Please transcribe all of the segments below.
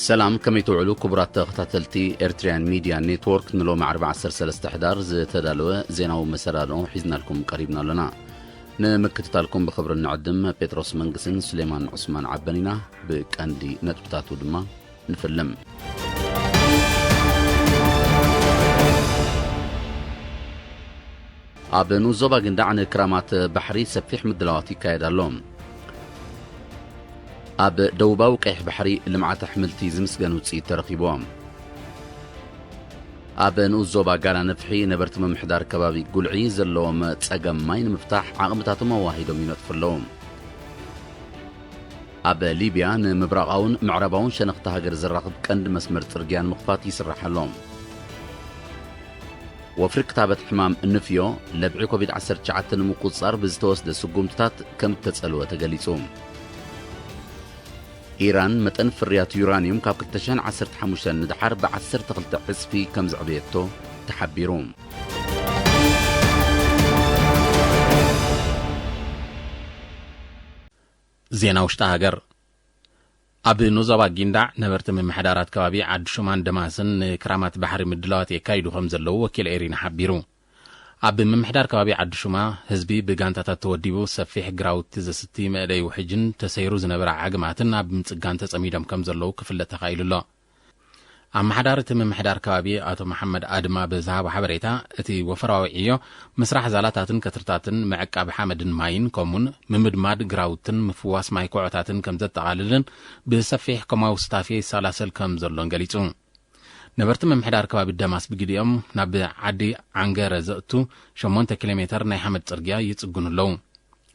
ሰላም፣ ከመይ ትውዕሉ ክቡራት ተኸታተልቲ ኤርትርያን ሚድያ ኔትወርክ? ንሎሚ ዓርቢ ዓሰርተ ሰለስተ ሕዳር ዝተዳለወ ዜናዊ መሰዳድኦ ሒዝናልኩም ቀሪብና ኣለና። ንምክትታልኩም ብኽብሪ ንዕድም። ጴጥሮስ መንግስን ሱሌማን ዑስማን ዓበን ኢና። ብቀንዲ ነጥብታቱ ድማ ንፍልም። ኣብ ንኡስ ዞባ ጊንዳዕ ንክራማት ባሕሪ ሰፊሕ ምድላዋት ይካየድ ኣሎ። ኣብ ደቡባዊ ቀይሕ ባሕሪ ልምዓት ኣሕምልቲ ዝምስገን ውፅኢት ተረኺቡ። ኣብ ንኡስ ዞባ ጋላ ነፍሒ ነበርቲ ምምሕዳር ከባቢ ጉልዒ ዘለዎም ፀገም ማይ ንምፍታሕ ዓቕምታቶም ኣዋሂዶም ይነጥፉ ኣለዉ። ኣብ ሊብያ ንምብራቓውን ምዕራባውን ሸነኽቲ ሃገር ዘራኽብ ቀንዲ መስመር ጽርግያ ንምኽፋት ይስራሕ ኣሎ። ወፍሪ ክታበት ሕማም ንፍዮ ለብዒ ኮቪድ ዓሰርተ ትሽዓተ ንምቁጽጻር ብዝተወስደ ስጉምትታት ከም እተጸልወ ተገሊጹ። ኢራን መጠን ፍርያት ዩራንዩም ካብ ክልተ ሽሕን ዓሰርተ ሓሙሽተን ንደሓር ብዓሰርተ ክልተ ዕጽፊ ከም ዘዕበየቶ ተሓቢሩ። ዜና ውሽጢ ሃገር። ኣብ ንኡስ ዞባ ጊንዳዕ ነበርቲ ምምሕዳራት ከባቢ ዓዲ ሹማን ደማስን ንክራማት ባሕሪ ምድላዋት የካይዱ ከም ዘለዉ ወኪል ኤሪና ሓቢሩ። ኣብ ምምሕዳር ከባቢ ዓዲ ሹማ ህዝቢ ብጋንታታት ተወዲቡ ሰፊሕ ግራውቲ ዘስቲ መእለዪ ውሕጅን ተሰይሩ ዝነበረ ዓግማትን ኣብ ምጽጋን ተጸሚዶም ከም ዘለዉ ክፍለጥ ተኻኢሉ ኣሎ። ኣመሓዳሪ እቲ ምምሕዳር ከባቢ ኣቶ መሓመድ ኣድማ ብዝሃቦ ሓበሬታ፣ እቲ ወፈራዊ ዕዮ ምስራሕ ዛላታትን ከትርታትን፣ ምዕቃብ ሓመድን ማይን፣ ከምኡውን ምምድማድ ግራውትን ምፍዋስ ማይ ኮዖታትን ከም ዘጠቓልልን ብሰፊሕ ኮማዊ ስታፌ ይሰላሰል ከም ዘሎን ገሊጹ። ነበርቲ ምምሕዳር ከባቢ ደማስ ብግዲኦም ናብ ዓዲ ዓንገረ ዘእቱ ሸሞንተ ኪሎ ሜተር ናይ ሓመድ ጽርግያ ይጽግኑ ኣለዉ።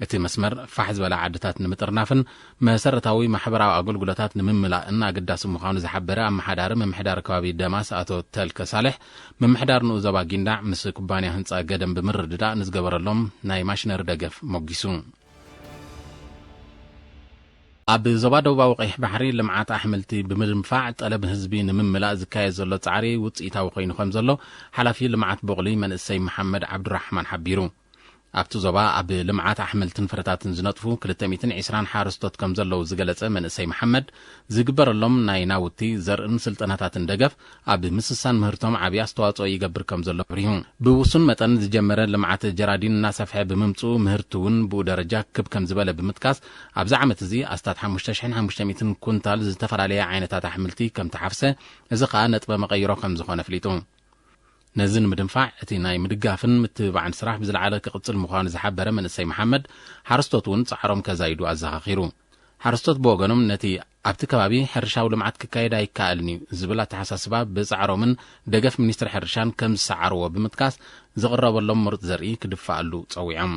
እቲ መስመር ፋሕ ዝበላ ዓድታት ንምጥርናፍን መሰረታዊ ማሕበራዊ ኣገልግሎታት ንምምላእን ኣገዳሲ ምዃኑ ዝሓበረ ኣመሓዳሪ ምምሕዳር ከባቢ ደማስ ኣቶ ተልከ ሳልሕ፣ ምምሕዳር ንኡስ ዞባ ጊንዳዕ ምስ ኩባንያ ህንጻ ገደም ብምርድዳእ ንዝገበረሎም ናይ ማሽነሪ ደገፍ ሞጊሱ። ኣብ ዞባ ደቡባዊ ቀይሕ ባሕሪ ልምዓት ኣሕምልቲ ብምድንፋዕ ጠለብ ህዝቢ ንምምላእ ዝካየድ ዘሎ ጻዕሪ ውጽኢታዊ ኮይኑ ከም ዘሎ ሓላፊ ልምዓት ቡቕሊ መንእሰይ መሓመድ ዓብዱራሕማን ሓቢሩ። ኣብቲ ዞባ ኣብ ልምዓት ኣሕምልትን ፍረታትን ዝነጥፉ ክልተ ሚእትን ዕስራን ሓረስቶት ከም ዘለዉ ዝገለጸ መንእሰይ መሓመድ፣ ዝግበረሎም ናይ ናውቲ ዘርእን ስልጠናታትን ደገፍ ኣብ ምስሳን ምህርቶም ዓቢ ኣስተዋጽኦ ይገብር ከም ዘሎ ኣብሪሁ። ብውሱን መጠን ዝጀመረ ልምዓት ጀራዲን እናሰፍሐ ብምምጽኡ ምህርቲ እውን ብኡ ደረጃ ክብ ከም ዝበለ ብምጥቃስ፣ ኣብዚ ዓመት እዚ ኣስታት ሓሙሽተ ሽሕን ሓሙሽተ ሚእትን ኩንታል ዝተፈላለየ ዓይነታት ኣሕምልቲ ከም ተሓፍሰ፣ እዚ ከኣ ነጥበ መቐይሮ ከም ዝኾነ ኣፍሊጡ። ነዚ ንምድንፋዕ እቲ ናይ ምድጋፍን ምትብባዕን ስራሕ ብዝለዓለ ክቕጽል ምዃኑ ዝሓበረ መንእሰይ መሓመድ፣ ሓረስቶት እውን ጻዕሮም ከዛይዱ ኣዘኻኺሩ። ሓረስቶት ብወገኖም ነቲ ኣብቲ ከባቢ ሕርሻዊ ልምዓት ክካየድ ኣይከኣልን እዩ ዝብል ኣተሓሳስባ ብጻዕሮምን ደገፍ ሚኒስትሪ ሕርሻን ከም ዝሰዓርዎ ብምጥቃስ፣ ዝቕረበሎም ምሩጽ ዘርኢ ክድፋኣሉ ጸዊዖም።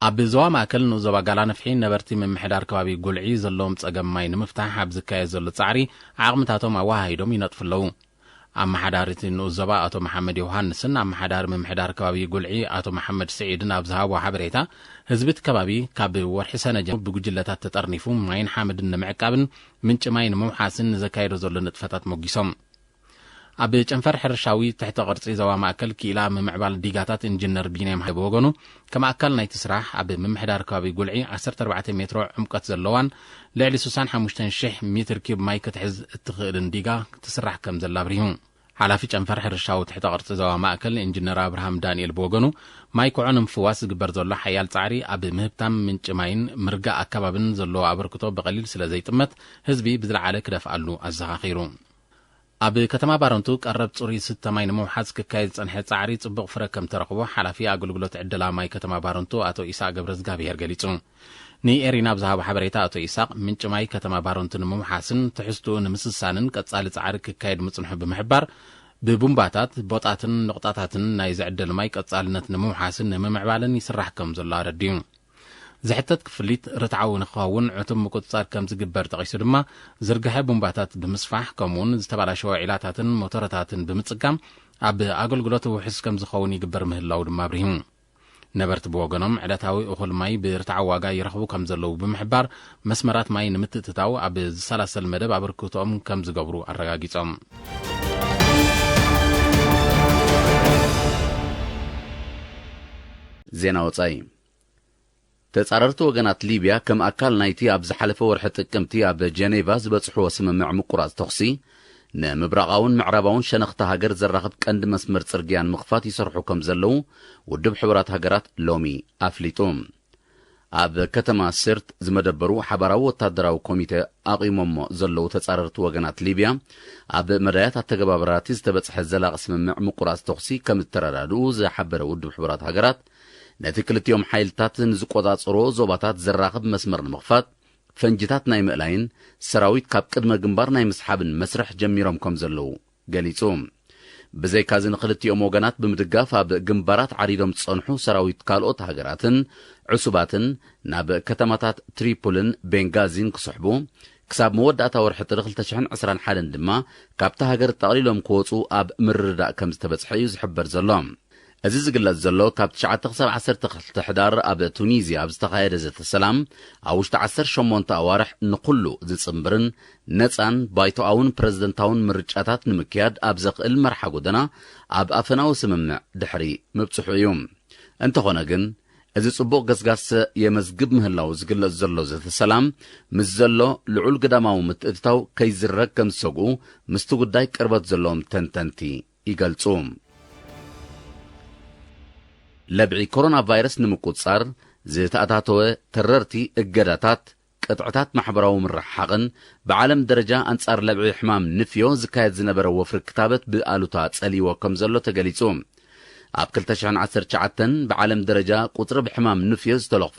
ኣብ ዞባ ማእከል ንኡስ ዞባ ጋላ ነፍሒ ነበርቲ ምምሕዳር ከባቢ ጉልዒ ዘለዎም ጸገም ማይ ንምፍታሕ ኣብ ዝካየድ ዘሎ ጻዕሪ ዓቕምታቶም ኣወሃሂዶም ይነጥፉ ኣለዉ። ኣመሓዳሪ እቲ ንኡስ ዞባ ኣቶ መሓመድ ዮሃንስን ኣመሓዳሪ ምምሕዳር ከባቢ ጉልዒ ኣቶ መሓመድ ስዒድን ኣብ ዝሃብዎ ሓበሬታ፣ ህዝቢ እቲ ከባቢ ካብ ወርሒ ሰነ ጀሚሩ ብጉጅለታት ተጠርኒፉ ማይን ሓመድን ንምዕቃብን ምንጪ ማይ ንምውሓስን ንዘካየዶ ዘሎ ንጥፈታት ሞጊሶም። ኣብ ጨንፈር ሕርሻዊ ትሕተ ቅርጺ ዞባ ማእከል ክኢላ ምምዕባል ዲጋታት ኢንጂነር ቢንያም ሃይለ ብወገኑ፣ ከም ኣካል ናይቲ ስራሕ ኣብ ምምሕዳር ከባቢ ጉልዒ ዓሰርተ ኣርባዕተ ሜትሮ ዕምቆት ዘለዋን ልዕሊ ስሳን ሓሙሽተን ሽሕ ሜትር ኪዩብ ማይ ክትሕዝ እትኽእልን ዲጋ ትስራሕ ከም ዘላ ኣብሪሁ። ሓላፊ ጨንፈር ሕርሻዊ ትሕተ ቅርጺ ዞባ ማእከል ኢንጂነር ኣብርሃም ዳንኤል ብወገኑ፣ ማይ ኩዖ ንምፍዋስ ዝግበር ዘሎ ሓያል ጻዕሪ ኣብ ምህብታም ምንጪ ማይን ምርጋእ ኣከባብን ዘለዎ ኣበርክቶ ብቐሊል ስለ ዘይጥመት፣ ህዝቢ ብዝለዓለ ክደፍኣሉ ኣዘኻኺሩ። ኣብ ከተማ ባረንቱ ቀረብ ጽሩይ ዝስተ ማይ ንምውሓዝ ክካየድ ዝጸንሐ ጻዕሪ ጽቡቕ ፍረ ከም ተረኽቦ ሓላፊ ኣገልግሎት ዕደላ ማይ ከተማ ባረንቱ ኣቶ ኢሳቅ ገብረዝጋብሄር ገሊጹ። ንኤሪና ኣብ ዝሃቦ ሓበሬታ ኣቶ ኢሳቅ፣ ምንጪ ማይ ከተማ ባረንቱ ንምውሓስን ትሕዝትኡ ንምስሳንን ቀጻሊ ጻዕሪ ክካየድ ምጽንሑ ብምሕባር፣ ብቡምባታት፣ ቦጣትን ንቕጣታትን ናይ ዝዕደል ማይ ቀጻልነት ንምውሓስን ንምምዕባልን ይስራሕ ከም ዘሎ ኣረዲኡ። ዝሕተት ክፍሊት ርትዓዊ ንክኸውን ዕቱብ ምቁጽጻር ከም ዝግበር ጠቒሱ ድማ፣ ዝርግሐ ቡምባታት ብምስፋሕ፣ ከምኡውን ዝተባላሸወ ዒላታትን ሞተረታትን ብምጽጋም ኣብ ኣገልግሎት ውሑስ ከም ዝኸውን ይግበር ምህላዉ ድማ ኣብሪሁ። ነበርቲ ብወገኖም፣ ዕለታዊ እኹል ማይ ብርትዓዊ ዋጋ ይረኽቡ ከም ዘለዉ ብምሕባር፣ መስመራት ማይ ንምትእትታው ኣብ ዝሰላሰል መደብ ኣበርክቶኦም ከም ዝገብሩ ኣረጋጊጾም። ዜና ወጻኢ። ተጻረርቲ ወገናት ሊብያ ከም ኣካል ናይቲ ኣብ ዝሓለፈ ወርሒ ጥቅምቲ ኣብ ጀኔቫ ዝበጽሕዎ ስምምዕ ምቁራጽ ተኹሲ፣ ንምብራቓውን ምዕራባውን ሸነኽቲ ሃገር ዘራኽብ ቀንዲ መስመር ጽርግያ ንምኽፋት ይሰርሑ ከም ዘለዉ ውድብ ሕቡራት ሃገራት ሎሚ ኣፍሊጡ። ኣብ ከተማ ስርት ዝመደበሩ ሓባራዊ ወታደራዊ ኮሚተ ኣቒሞሞ ዘለዉ ተጻረርቲ ወገናት ሊብያ፣ ኣብ መዳያት ኣተገባበራቲ ዝተበጽሐ ዘላቒ ስምምዕ ምቁራጽ ተኹሲ ከም እተረዳድኡ ዝሓበረ ውድብ ሕቡራት ሃገራት፣ ነቲ ክልቲኦም ሓይልታት ንዝቆጻጸርዎ ዞባታት ዘራኽብ መስመር ንምኽፋት፣ ፈንጅታት ናይ ምእላይን ሰራዊት ካብ ቅድመ ግንባር ናይ ምስሓብን መስርሕ ጀሚሮም ከም ዘለዉ ገሊጹ። ብዘይካዚ ንኽልቲኦም ወገናት ብምድጋፍ ኣብ ግንባራት ዓሪዶም ዝጸንሑ ሰራዊት ካልኦት ሃገራትን ዕሱባትን ናብ ከተማታት ትሪፖልን ቤንጋዚን ክስሕቡ፣ ክሳብ መወዳእታ ወርሒ ጥሪ ክልተ ሽሕን ዕስራን ሓደን ድማ ካብታ ሃገር ጠቕሊሎም ክወጹ ኣብ ምርድዳእ ከም ዝተበጽሐ እዩ ዝሕበር ዘሎ። እዚ ዝግለጽ ዘሎ ካብ ትሽዓተ ክሳብ ዓሰርተ ክልተ ሕዳር ኣብ ቱኒዝያ ኣብ ዝተኻየደ ዘተ ሰላም፣ ኣብ ውሽጢ ዓሰርተ ሸሞንተ ኣዋርሕ ንኹሉ ዝጽንብርን ነጻን ባይቶኣውን ፕረዚደንታውን ምርጫታት ንምክያድ ኣብ ዘኽእል መርሓ ጎደና ኣብ ኣፈናዊ ስምምዕ ድሕሪ ምብጽሑ እዩ። እንተኾነ ግን፣ እዚ ጽቡቕ ገስጋስ የመዝግብ ምህላው ዝግለጽ ዘሎ ዘተ ሰላም፣ ምስ ዘሎ ልዑል ግዳማዊ ምትእትታው ከይዝረግ ከም ዝሰግኡ ምስቲ ጉዳይ ቅርበት ዘለዎም ተንተንቲ ይገልጹ። ለብዒ ኮሮና ቫይረስ ንምቁጽጻር ዝተኣታተወ ተረርቲ እገዳታት፣ ቅጥዕታት ማሕበራዊ ምርሕሓቕን ብዓለም ደረጃ ኣንጻር ለብዒ ሕማም ንፍዮ ዝካየድ ዝነበረ ወፍሪ ክታበት ብኣሉታ ጸልይዎ ከም ዘሎ ተገሊጹ። ኣብ ክልተ ሽሕን ዓሰርተ ትሽዓተን ብዓለም ደረጃ ቁጽሪ ብሕማም ንፍዮ ዝተለኽፉ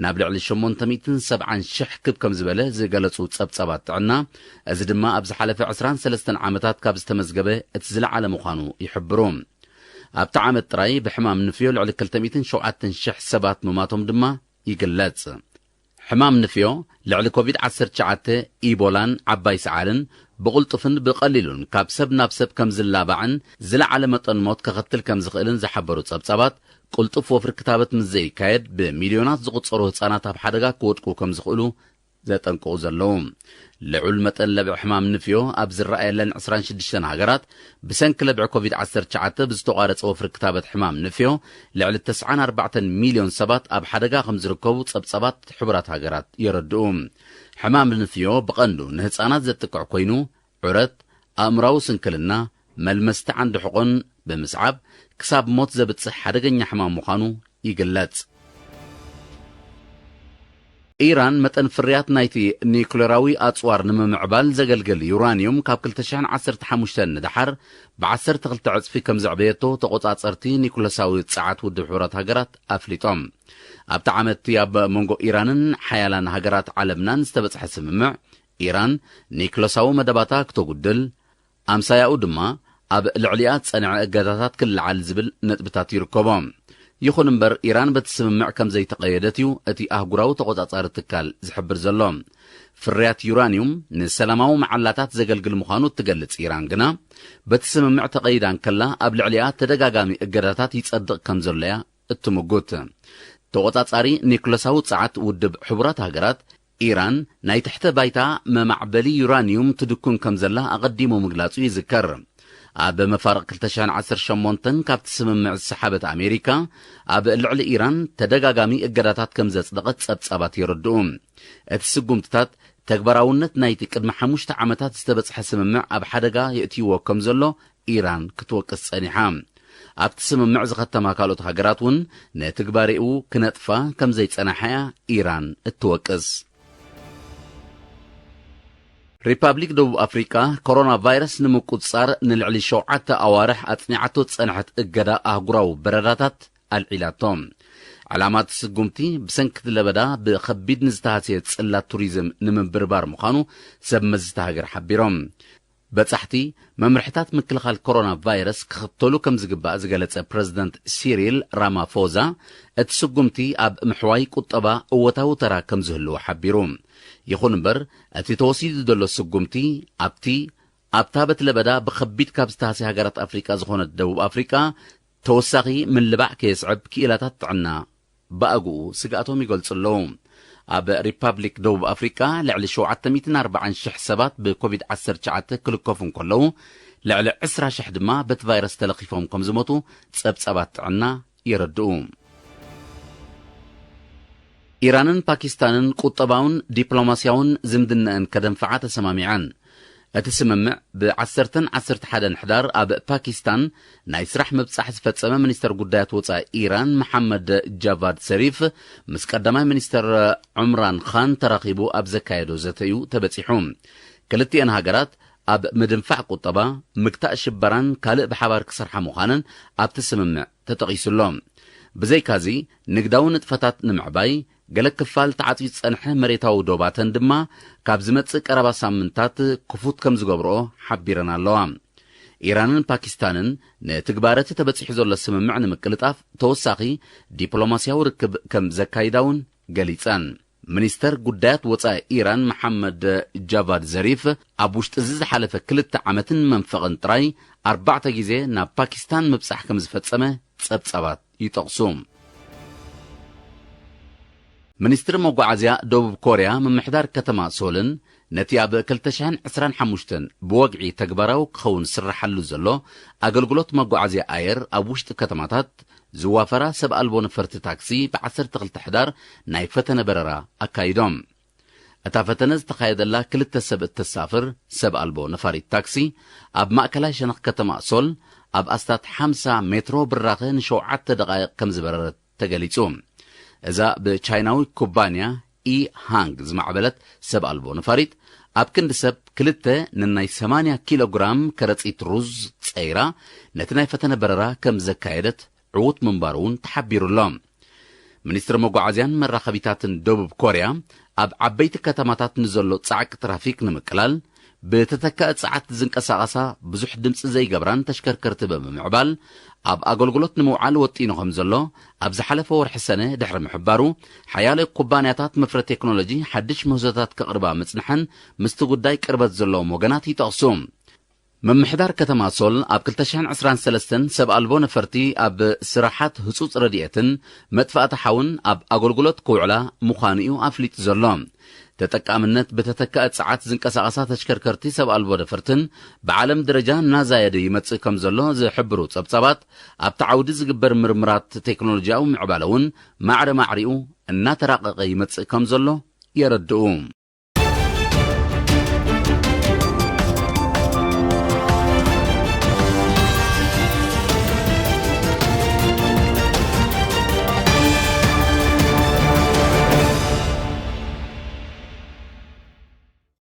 ናብ ልዕሊ ሸሞንተ ሚእትን ሰብዓን ሽሕ ክብ ከም ዝበለ ዝገለጹ ጸብጻባት ጥዕና፣ እዚ ድማ ኣብ ዝሓለፈ ዕስራን ሰለስተን ዓመታት ካብ ዝተመዝገበ እቲ ዝለዓለ ምዃኑ ይሕብሩ። ኣብቲ ዓመት ጥራይ ብሕማም ንፍዮ ልዕሊ ክልተ ሚእትን ሸውዓተን ሽሕ ሰባት ምማቶም ድማ ይግለጽ። ሕማም ንፍዮ ልዕሊ ኮቪድ ዓሰርተ ትሽዓተ፣ ኢቦላን ዓባይ ሰዓልን ብቕልጡፍን ብቐሊሉን ካብ ሰብ ናብ ሰብ ከም ዝላባዕን ዝለዓለ መጠን ሞት ከኸትል ከም ዝኽእልን ዝሓበሩ ጸብጻባት፣ ቅልጡፍ ወፍሪ ክታበት ምስ ዘይካየድ ብሚልዮናት ዝቑጸሩ ህጻናት ኣብ ሓደጋ ክወድቁ ከም ዝኽእሉ ዘጠንቅቑ ዘለዉ። ልዑል መጠን ለብዒ ሕማም ንፍዮ ኣብ ዝረኣየለን ዕስራን ሽዱሽተን ሃገራት፣ ብሰንኪ ለብዒ ኮቪድ ዓሰርተ ትሽዓተ ብዝተቋረጸ ወፍሪ ክታበት ሕማም ንፍዮ፣ ልዕሊ ተስዓን ኣርባዕተን ሚልዮን ሰባት ኣብ ሓደጋ ከም ዝርከቡ ጸብጻባት ሕቡራት ሃገራት የረድኡ። ሕማም ንፍዮ ብቐንዱ ንህጻናት ዘጥቅዕ ኮይኑ፣ ዑረት፣ ኣእምራዊ ስንክልና፣ መልመስቲ ዓንዲ ሕቖን ብምስዓብ ክሳብ ሞት ዘብጽሕ ሓደገኛ ሕማም ምዃኑ ይግለጽ። ኢራን መጠን ፍርያት ናይቲ ኒኩሌራዊ ኣጽዋር ንምምዕባል ዘገልግል ዩራንዩም ካብ ክልተ ሽሕን ዓሰርተ ሓሙሽተን ንደሓር ብዓሰርተ ክልተ ዕጽፊ ከም ዘዕበየቶ ተቖጻጸርቲ ኒኩለሳዊ ጸዓት ውድብ ሕቡራት ሃገራት ኣፍሊጦም። ኣብቲ ዓመትቲ ኣብ መንጎ ኢራንን ሓያላን ሃገራት ዓለምናን ዝተበጽሐ ስምምዕ፣ ኢራን ኒኩለሳዊ መደባታ ክተጉድል፣ ኣምሳያኡ ድማ ኣብ ልዕሊኣ ዝጸንዐ እገዳታት ክለዓል ዝብል ነጥብታት ይርከቦ። ይኹን እምበር፣ ኢራን በቲ ስምምዕ ከም ዘይተቐየደት እዩ እቲ ኣህጉራዊ ተቖጻጻሪ ትካል ዝሕብር ዘሎ። ፍርያት ዩራንዩም ንሰላማዊ መዓላታት ዘገልግል ምዃኑ እትገልጽ ኢራን ግና፣ በቲ ስምምዕ ተቐይዳ እንከላ ኣብ ልዕሊኣ ተደጋጋሚ እገዳታት ይጸድቕ ከም ዘሎ እያ እትምጉት። ተቖጻጻሪ ኒኩለሳዊ ጸዓት ውድብ ሕቡራት ሃገራት፣ ኢራን ናይ ትሕተ ባይታ መማዕበሊ ዩራንዩም ትድኩን ከም ዘላ ኣቐዲሙ ምግላጹ ይዝከር። ኣብ መፋርቕ ክልተ ሽሕን ዓሰርተ ሸሞንተን ካብቲ ስምምዕ ዝሰሓበት ኣሜሪካ፣ ኣብ ልዕሊ ኢራን ተደጋጋሚ እገዳታት ከም ዘጽደቐት ጸብጻባት የረድኡ። እቲ ስጉምትታት ተግባራውነት ናይቲ ቅድሚ ሓሙሽተ ዓመታት ዝተበጽሐ ስምምዕ ኣብ ሓደጋ የእትይዎ ከም ዘሎ ኢራን ክትወቅስ ጸኒሓ። ኣብቲ ስምምዕ ዝኸተማ ካልኦት ሃገራት እውን ንትግባሬኡ ክነጥፋ ከም ዘይጸናሓ እያ ኢራን እትወቅስ። ሪፓብሊክ ደቡብ ኣፍሪቃ፣ ኮሮና ቫይረስ ንምቁጽጻር ንልዕሊ ሸውዓተ ኣዋርሕ ኣጽኒዓቶ ዝጸንሐት እገዳ ኣህጉራዊ በረራታት ኣልዒላቶ። ዕላማ እቲ ስጉምቲ፣ ብሰንኪ እቲ ለበዳ ብኸቢድ ንዝተሃስየ ጽላት ቱሪዝም ንምብርባር ምዃኑ ሰብ መዚ እታ ሃገር ሓቢሮም። በጻሕቲ፣ መምርሕታት ምክልኻል ኮሮና ቫይረስ ክኽተሉ ከም ዝግባእ ዝገለጸ ፕረዚደንት ሲሪል ራማፎዛ፣ እቲ ስጉምቲ ኣብ ምሕዋይ ቁጠባ እወታዊ ተራ ከም ዝህልዎ ሓቢሩ። ይኹን እምበር፣ እቲ ተወሲዱ ዘሎ ስጉምቲ ኣብቲ ኣብታ በቲ ለበዳ ብኸቢድ ካብ ዝተሃስያ ሃገራት ኣፍሪቃ ዝኾነት ደቡብ ኣፍሪቃ ተወሳኺ ምልባዕ ከየስዕብ ክኢላታት ጥዕና ብኣግኡ ስግኣቶም ይገልጹ ኣለዉ። ኣብ ሪፓብሊክ ደቡብ ኣፍሪቃ ልዕሊ ሸውዓተ ሚእትን ኣርባዓን ሽሕ ሰባት ብኮቪድ ዓሰርተ ትሽዓተ ክልከፉ እንከለዉ፣ ልዕሊ ዕስራ ሽሕ ድማ በቲ ቫይረስ ተለኺፎም ከም ዝሞቱ ጸብጻባት ጥዕና የረድኡ። ኢራንን ፓኪስታንን ቁጠባውን ዲፕሎማስያውን ዝምድናኣን ከደንፍዓ ተሰማሚዐን። እቲ ስምምዕ ብ10ን 11ን ሕዳር ኣብ ፓኪስታን ናይ ስራሕ ምብጻሕ ዝፈጸመ ሚኒስተር ጉዳያት ወጻኢ ኢራን መሓመድ ጃቫድ ሰሪፍ ምስ ቀዳማይ ሚኒስተር ዑምራን ኻን ተራኺቡ ኣብ ዘካየዶ ዘተዩ ተበጺሑ። ክልቲኤን ሃገራት ኣብ ምድንፋዕ ቁጠባ፣ ምግታእ ሽበራን ካልእ ብሓባር ክሰርሓ ምዃነን ኣብቲ ስምምዕ ተጠቒሱ ኣሎ። ብዘይካዚ፣ ንግዳዊ ንጥፈታት ንምዕባይ፣ ገለ ክፋል ተዓጽዩ ዝጸንሐ መሬታዊ ዶባተን ድማ ካብ ዝመጽእ ቀረባ ሳምንታት ክፉት ከም ዝገብርኦ ሓቢረን ኣለዋ። ኢራንን ፓኪስታንን ንትግባረቲ ተበጺሑ ዘሎ ስምምዕ ንምቅልጣፍ ተወሳኺ ዲፕሎማስያዊ ርክብ ከም ዘካይዳ እውን ገሊጸን። ሚኒስተር ጉዳያት ወጻኢ ኢራን መሓመድ ጃቫድ ዘሪፍ ኣብ ውሽጢ እዚ ዝሓለፈ ክልተ ዓመትን መንፈቕን ጥራይ ኣርባዕተ ግዜ ናብ ፓኪስታን ምብጻሕ ከም ዝፈጸመ ጸብጻባት ይጠቕሱ። ሚኒስትሪ መጓዓዝያ ደቡብ ኮርያ ምምሕዳር ከተማ ሶልን ነቲ ኣብ ክልተ ሽሕን ዕስራን ሓሙሽተን ብወግዒ ተግባራዊ ክኸውን ዝስራሓሉ ዘሎ ኣገልግሎት መጓዓዝያ ኣየር ኣብ ውሽጢ ከተማታት ዝዋፈራ ሰብ ኣልቦ ነፈርቲ ታክሲ ብ12 ሕዳር ናይ ፈተነ በረራ ኣካይዶም። እታ ፈተነ ዝተኻየደላ ክልተ ሰብ እተሳፍር ሰብ ኣልቦ ነፋሪት ታክሲ ኣብ ማእከላይ ሸነኽ ከተማ ሶል ኣብ ኣስታት ሓምሳ ሜትሮ ብራኸ ንሸውዓተ ደቓይቕ ከም ዝበረረት ተገሊጹ። እዛ ብቻይናዊ ኩባንያ ኢ ሃንግ ዝማዕበለት ሰብ ኣልቦ ነፋሪት ኣብ ክንዲ ሰብ ክልተ ነናይ ሰማንያ ኪሎ ግራም ከረጺት ሩዝ ጸይራ ነቲ ናይ ፈተነ በረራ ከም ዘካየደት ዕዉት ምንባሩ እውን ተሓቢሩ ኣሎ። ሚኒስትሪ መጓዓዝያን መራኸቢታትን ደቡብ ኮርያ ኣብ ዓበይቲ ከተማታት ንዘሎ ጻዕቂ ትራፊክ ንምቅላል ብተተካኢ ጸዓት ዝንቀሳቐሳ ብዙሕ ድምጺ ዘይገብራን ተሽከርከርቲ ብምምዕባል ኣብ ኣገልግሎት ንምውዓል ወጢኑ ከም ዘሎ ኣብ ዝሓለፈ ወርሒ ሰነ ድሕሪ ምሕባሩ፣ ሓያለ ኩባንያታት መፍረ ቴክኖሎጂ ሓድሽ ምህዞታት ከቕርባ ምጽንሐን ምስቲ ጉዳይ ቅርበት ዘለዎም ወገናት ይጠቕሱ። ምምሕዳር ከተማ ሶል ኣብ ክልተ ሽሕን ዕስራን ሰለስተን ሰብ ኣልቦ ነፈርቲ ኣብ ስራሓት ህጹጽ ረድኤትን መጥፋእቲ ሓውን ኣብ ኣገልግሎት ክውዕላ ምዃኑ እዩ ኣፍሊጡ ዘሎ። ተጠቃምነት ብተተካኢ ጸዓት ዝንቀሳቐሳ ተሽከርከርቲ ሰብ ኣልቦ ነፈርትን ብዓለም ደረጃ እናዛየደ ይመጽእ ከም ዘሎ ዝሕብሩ ጸብጻባት፣ ኣብቲ ዓውዲ ዝግበር ምርምራት ቴክኖሎጂያዊ ምዕባለ እውን ማዕረ ማዕሪኡ እናተራቐቐ ይመጽእ ከም ዘሎ የረድኡ።